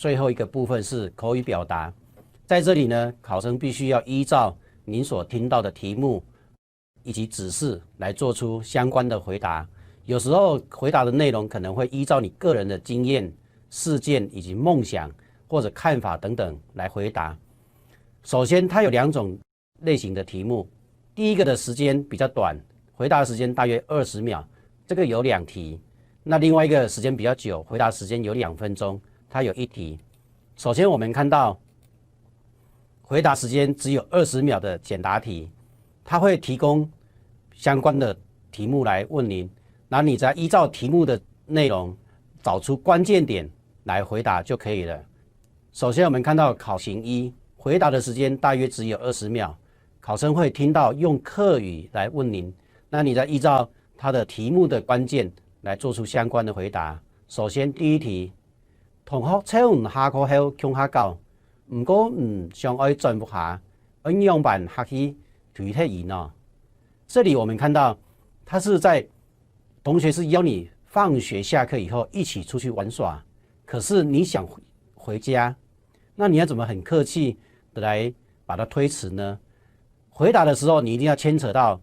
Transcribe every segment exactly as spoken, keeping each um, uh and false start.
最后一个部分是口语表达。在这里呢，考生必须要依照您所听到的题目以及指示来做出相关的回答。有时候回答的内容可能会依照你个人的经验、事件以及梦想或者看法等等来回答。首先，它有两种类型的题目。第一个的时间比较短，回答时间大约二十秒，这个有两题。那另外一个时间比较久，回答时间有两分钟，它有一题。首先，我们看到回答时间只有二十秒的简答题，它会提供相关的题目来问您，那你再依照题目的内容找出关键点来回答就可以了。首先，我们看到考型一，回答的时间大约只有二十秒，考生会听到用客语来问您，那你再依照它的题目的关键来做出相关的回答。首先，第一题，同学請你下課後共下搞，毋過你想愛轉屋下，愛仰般下去推忒佢呢？这里我们看到，他是在同学是邀你放学下课以后一起出去玩耍，可是你想回回家，那你要怎么很客气的来把它推辞呢？回答的时候，你一定要牵扯到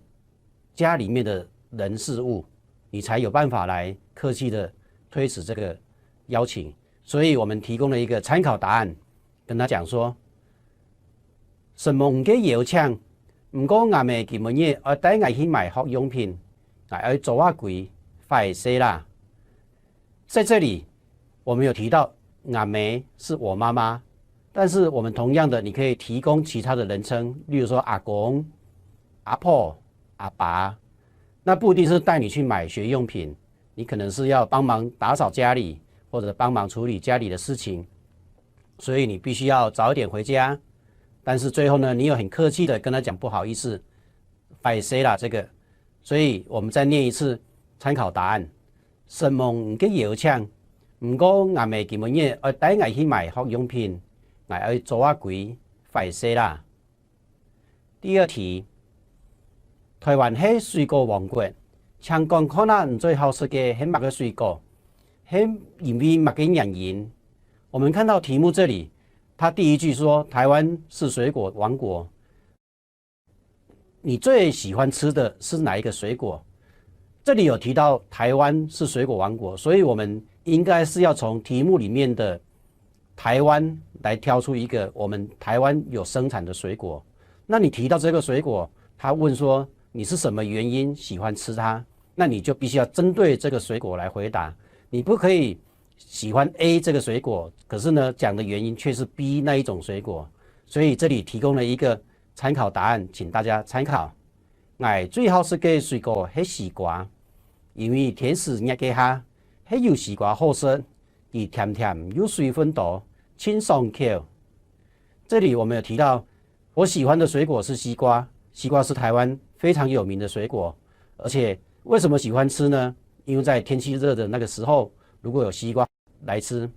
家里面的人事物，你才有办法来客气的推辞这个邀请。所以我们提供了一个参考答案，跟他讲说：承蒙你个邀请，毋过阿姆今晡日愛帶𠊎去買學用品，𠊎愛做下歸，壞勢啦。在这里，我们有提到阿姆是我妈妈，但是我们同样的，你可以提供其他的人称，例如说阿公、阿婆、阿爸，那不一定是带你去买学用品，你可能是要帮忙打扫家里，或者帮忙处理家里的事情，所以你必须要早一点回家。但是最后呢，你又很客气的跟他讲不好意思，坏势啦，这个。所以我们再念一次参考答案：承蒙你个邀请，毋过阿姆今晡日愛帶𠊎去买学用品，𠊎愛做下歸，坏势啦。第二题，台湾是水果王国，請講看啊，你最好食个是麼个水果？是因為麼个原因？我们看到题目这里，它第一句说台湾是水果王国，你最喜欢吃的是哪一个水果？这里有提到台湾是水果王国，所以我们应该是要从题目里面的台湾来挑出一个我们台湾有生产的水果。那你提到这个水果，他问说你是什么原因喜欢吃它，那你就必须要针对这个水果来回答。你不可以喜欢 A 这个水果，可是呢，讲的原因却是 B 那一种水果。所以这里提供了一个参考答案，请大家参考。 𠊎最好食个水果係西瓜，因為天時熱个下，係有西瓜好食，佢甜甜又水分多，盡爽口。这里我们有提到，我喜欢的水果是西瓜，西瓜是台湾非常有名的水果，而且为什么喜欢吃呢？因为在天气热的那个时候，如果有西瓜 来吃，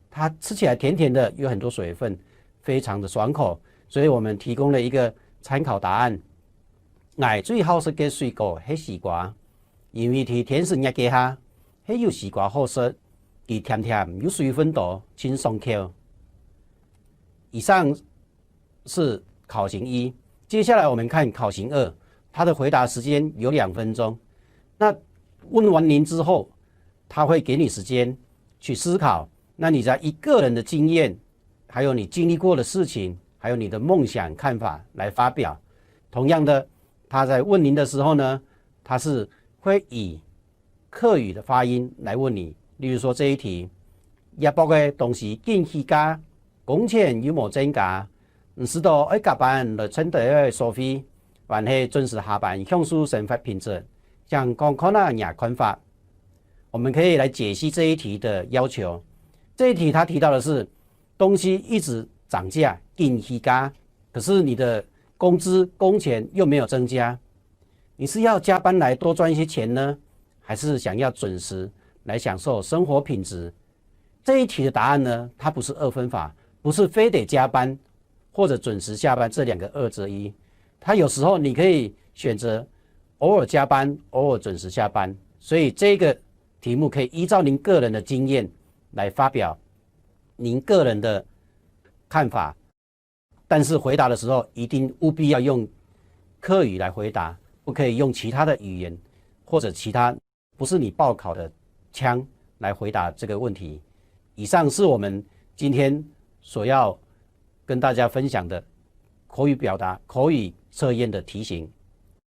它吃起来甜甜的，有很多水分，非常的爽口，所以我们提供了一个参考答案。𠊎最好食个水果係西瓜，因為佢天時熱个下，係有西瓜好食，佢甜甜又水分多，盡爽口。以上是考型一，接下来我们看考型二，它的回答时间有两分钟。那问完您之后，他会给你时间去思考。那你再以个人的经验，还有你经历过的事情，还有你的梦想看法来发表。同样的，他在问您的时候呢，他是会以客语的发音来问你。例如说这一题，這駁仔當時緊起價，工錢又無增加，毋知道愛加班來賺到个所費，還係準時下班享受生活品質，請講看啊若看法。我们可以来解析这一题的要求。这一题它提到的是东西一直涨价，緊起價，可是你的工资、工钱又没有增加，你是要加班来多赚一些钱呢，还是想要准时来享受生活品质？这一题的答案呢，它不是二分法，不是非得加班或者准时下班这两个二择一，它有时候你可以选择偶尔加班，偶尔准时下班。所以这个题目可以依照您个人的经验来发表。您个人的看法，但是回答的时候一定务必要用客语来回答，不可以用其他的语言或者其他不是你报考的腔来回答这个问题。以上是我们今天所要跟大家分享的口语表达、口语测验的题型。